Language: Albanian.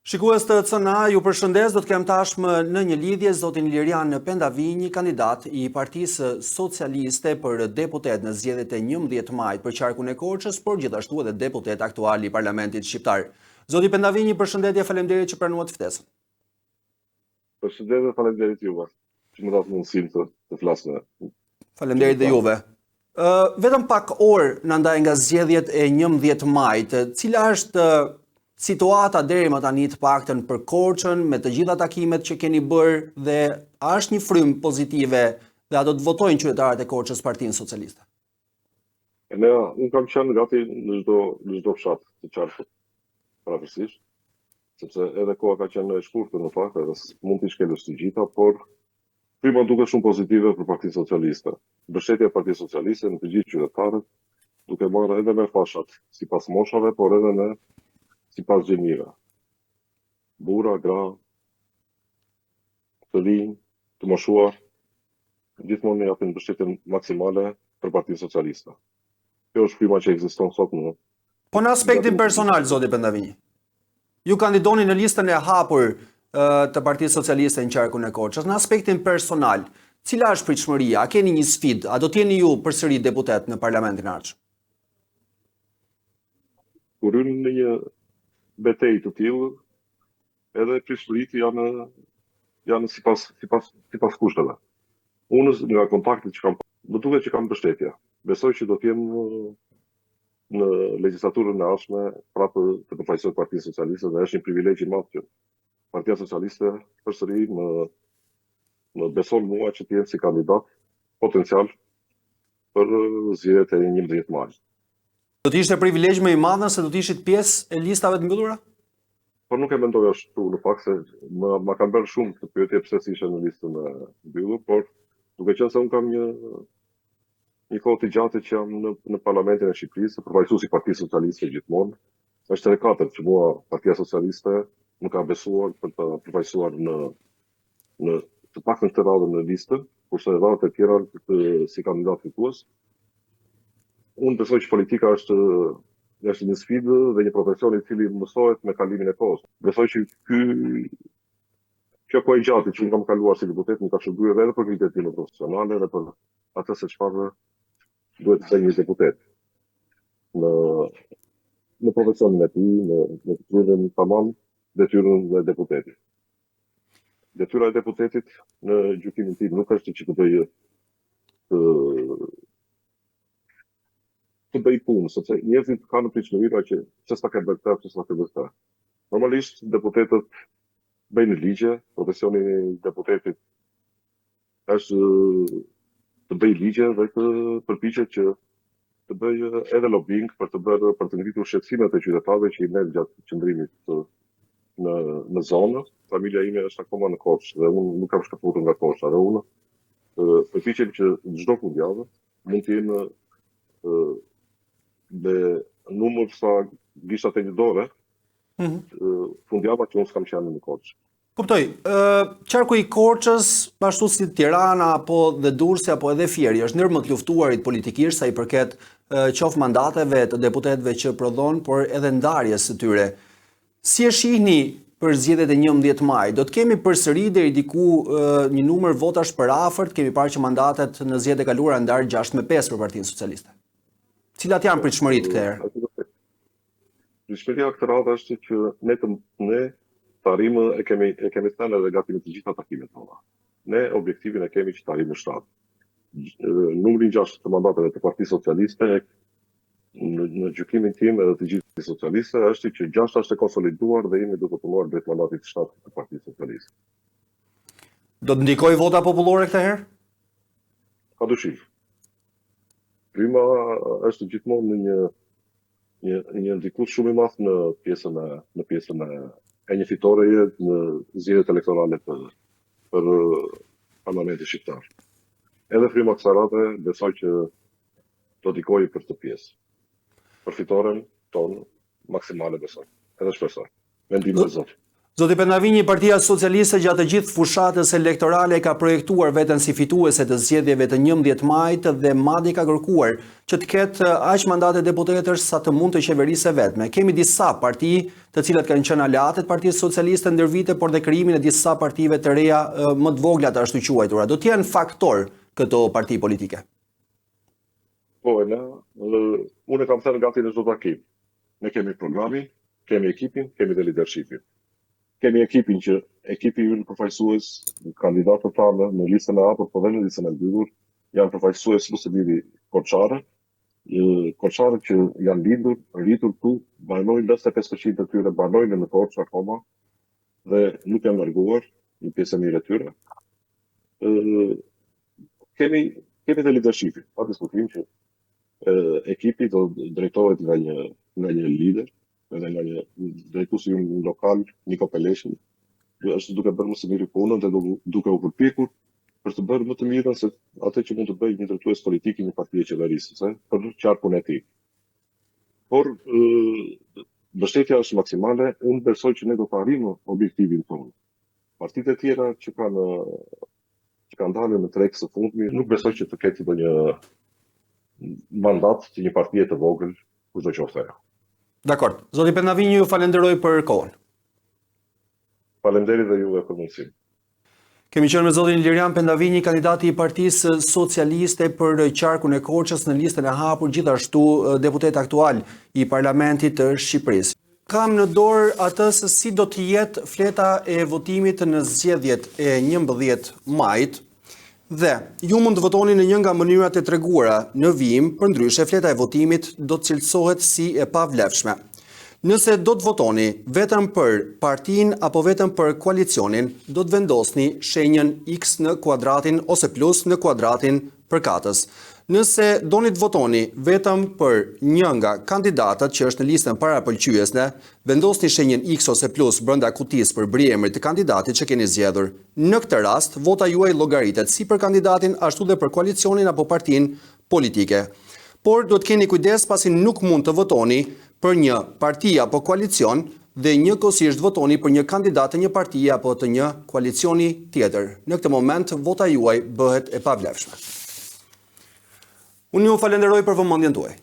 Shikues të CNA, ju përshëndes, do të kem tashmë në një lidhje zotin Ilirjan Pendavinji, kandidat i Partisë Socialiste për deputet në zgjedhjet e 11 majit për qarkun e Korçës, por gjithashtu edhe deputet aktual i Parlamentit Shqiptar. Zoti Pendavinji, përshëndetje, faleminderit që pranuat ftesën. Përshëndetje, faleminderit juve që më dhatë mundësinë të, të flas me. Faleminderit dhe juve. Ë vetëm pak orë na ndajnë nga zgjedhjet e 11 majit. Cila është situata deri më tani të paktën për Korçën me të gjitha takimet që keni bërë dhe a është një frymë pozitive dhe a do të votojnë qytetarët e Korçës Partinë Socialiste? Ne, unë kam qenë gati në çdo në çdo fshat të qarkut, përafërsisht, sepse edhe koha ka qenë e shkurtër në fakt, edhe mund t'i shkelësh të gjitha, por Fryma duket shumë pozitive për Partinë Socialiste. Mbështetja e Partisë Socialiste në të gjithë qytetarët, duke marrë edhe me fashat sipas moshave, por edhe me sipas gjinive. Burra, gra, të rinj, të moshuar, gjithmonë japin mbështetjen maksimale për Partinë Socialiste. Kjo është fryma që ekziston sot në Po në aspektin personal, zoti Pendavinji. Ju kandidoni në listën e hapur të Partisë Socialiste në qarkun e Korçës. Në aspektin personal, cila është pritshmëria? A keni një sfidë? A do të jeni ju përsëri deputet në parlamentin e ardhshëm? Kur hyn në një betejë të tillë, edhe pritshmëritë janë janë sipas sipas sipas kushteve. Unë nga kontaktet që kam, më duket që kam mbështetje. Besoj që do të jem në legjislaturën e ardhshme prapë të përfaqësoj Partinë Socialiste dhe është një privilegj i madh që Partia Socialiste përsëri më më beson mua që të jem si kandidat potencial për zgjedhjet e 11 majit. Do të ishte privilegj më i madh nëse do të ishit pjesë e listave të mbyllura? Po nuk e mendoj ashtu në fakt se më ma kanë bërë shumë këtë pyetje pse s'ishe në listën e mbyllur, por duke qenë se unë kam një një kohë të gjatë që jam në në Parlamentin e Shqipërisë, përfaqësues i Partisë Socialiste gjithmonë. Është hera e katërt që mua Partia Socialiste më ka besuar për të përfaqësuar në në të paktën këtë radhë në listë, kurse radhët e tjera të, si kandidat fitues. Unë besoj që politika është është një sfidë dhe një profesion i cili mësohet me kalimin e kohës. Besoj që ky kjo kohë e gjatë që unë kam kaluar si deputet më ka shërbyer edhe për ngritjen time profesionale dhe për atë se çfarë duhet të bëjë një deputet në në profesionin e tij, në në të kryerën tamam detyrën e deputetit. Detyra e deputetit në gjykimin tim nuk është që të bëjë të të bëjë punë, sepse njerëzit kanë pritshmëri që pse s'ta ke bërë këtë, pse s'ta ke bërë këtë. Normalisht deputetët bëjnë ligje, profesioni i deputetit është të bëjë ligje dhe të përpiqet që të bëjë edhe lobbying për të bërë për të ngritur shqetësimet e qytetarëve që i merr gjatë qëndrimit të, në në zonë. Familja ime është akoma në Korçë dhe unë nuk kam shkëputur nga Korça dhe unë përpiqem që çdo fundjavë mund të jem me numër sa gishtat e një dore, mm -hmm. fundjava që unë s'kam qenë në Korçë. Kuptoj. Ë qarku i Korçës, ashtu si Tirana apo dhe Durrësi apo edhe Fieri, është ndër më të luftuarit politikisht sa i përket qoftë mandateve të deputetëve që prodhon, por edhe ndarjes së tyre. Si e shihni për zgjedhjet e 11 majit? Do të kemi përsëri deri diku një numër votash përafërt, kemi parë që mandatet në zgjedhjet e kaluara ndarë 6 me 5 për Partinë Socialiste. Cilat janë pritshmëritë këtë herë? Pritshmëria këtë radhë është që ne të ne të arrijmë e kemi e kemi thënë edhe gati në të gjitha takimet tona. Ne objektivin e kemi që të arrijmë në 7. Numrin 6 të mandateve të Partisë Socialiste në, në gjykimin tim edhe të gjithë socialiste është që 6 është e konsoliduar dhe jemi duke punuar drejt mandatit 7 të Partisë Socialiste. Do të ndikojë vota popullore këtë herë? Pa dyshim. Fryma është gjithmonë në një një një ndikues shumë i madh në pjesën e në pjesën e e një fitoreje në zgjedhjet elektorale për për parlamentin shqiptar. Edhe fryma kësaj radhe besoj që do ndikojë për këtë pjesë. Për fitoren tonë maksimale besoj. Edhe shpresoj. Me ndihmën e Zotit. Zoti Pendavinji, Partia Socialiste gjatë të gjithë fushatës elektorale ka projektuar veten si fituese të zgjedhjeve të 11 majit dhe madje ka kërkuar që të ketë aq mandate deputetësh sa të mund të qeverisë e vetme. Kemi disa parti të cilat kanë qenë aleate të Partisë Socialiste ndër vite, por dhe krijimin e disa partive të reja më të vogla të ashtuquajtura. Do të jenë faktor këto parti politike? Po, e na, unë e kam thënë gati në çdo takim. Ne kemi programin, kemi ekipin, kemi dhe leadershipin. Kemi ekipin që ekipi ynë përfaqësues, kandidatët tanë në listën e hapur, po dhe në listën e mbyllur, janë përfaqësues më së miri korçarë, korçarët që janë lindur, rritur këtu, banojnë 95% të tyre banojnë në Korçë akoma dhe nuk janë larguar, një pjesë e mirë e tyre. Ë kemi kemi dhe leadershipin, pa diskutim që ekipi do drejtohet nga një nga një lider, edhe nga një drejtues ynë lokal, Niko Peleshi, është duke bërë më së miri punën dhe duke u përpjekur për të bërë më të mirën se atë që mund të bëjë një drejtues politik i një partie qeverisëse për qarkun e tij. Por mbështetja është maksimale, unë besoj që ne do të arrijmë objektivin tonë. Partitë e tjera që kanë që kanë dalë në treg së fundmi, nuk besoj që të ketë ndonjë mandat të një partie të vogël, kushdo qoftë ajo. Dakord. Zoti Pendavinji, ju falenderoj për kohën. Faleminderit dhe juve për mundësinë. Kemi qenë me zotin Ilirian Pendavinji, kandidati i Partisë Socialiste për qarkun e Korçës në listën e hapur, gjithashtu deputet aktual i Parlamentit të Shqipërisë. Kam në dorë atë se si do të jetë fleta e votimit në zgjedhjet e 11 majit dhe ju mund të votoni në një nga mënyrat e treguara në vijim, përndryshe fleta e votimit do të cilësohet si e pavlefshme. Nëse do të votoni vetëm për partinë apo vetëm për koalicionin, do të vendosni shenjën X në kuadratin ose plus në kuadratin përkatës. Nëse doni të votoni vetëm për një nga kandidatët që është në listën parapëlqyese, vendosni shenjën X ose plus brenda kutisë për mbiemrit të kandidatit që keni zgjedhur. Në këtë rast, vota juaj llogaritet si për kandidatin ashtu dhe për koalicionin apo partinë politike. Por duhet të keni kujdes pasi nuk mund të votoni për një parti apo koalicion dhe njëkohësisht votoni për një kandidat të një partie apo të një koalicioni tjetër. Në këtë moment vota juaj bëhet e pavlefshme. Unë ju falenderoj për vëmendjen tuaj.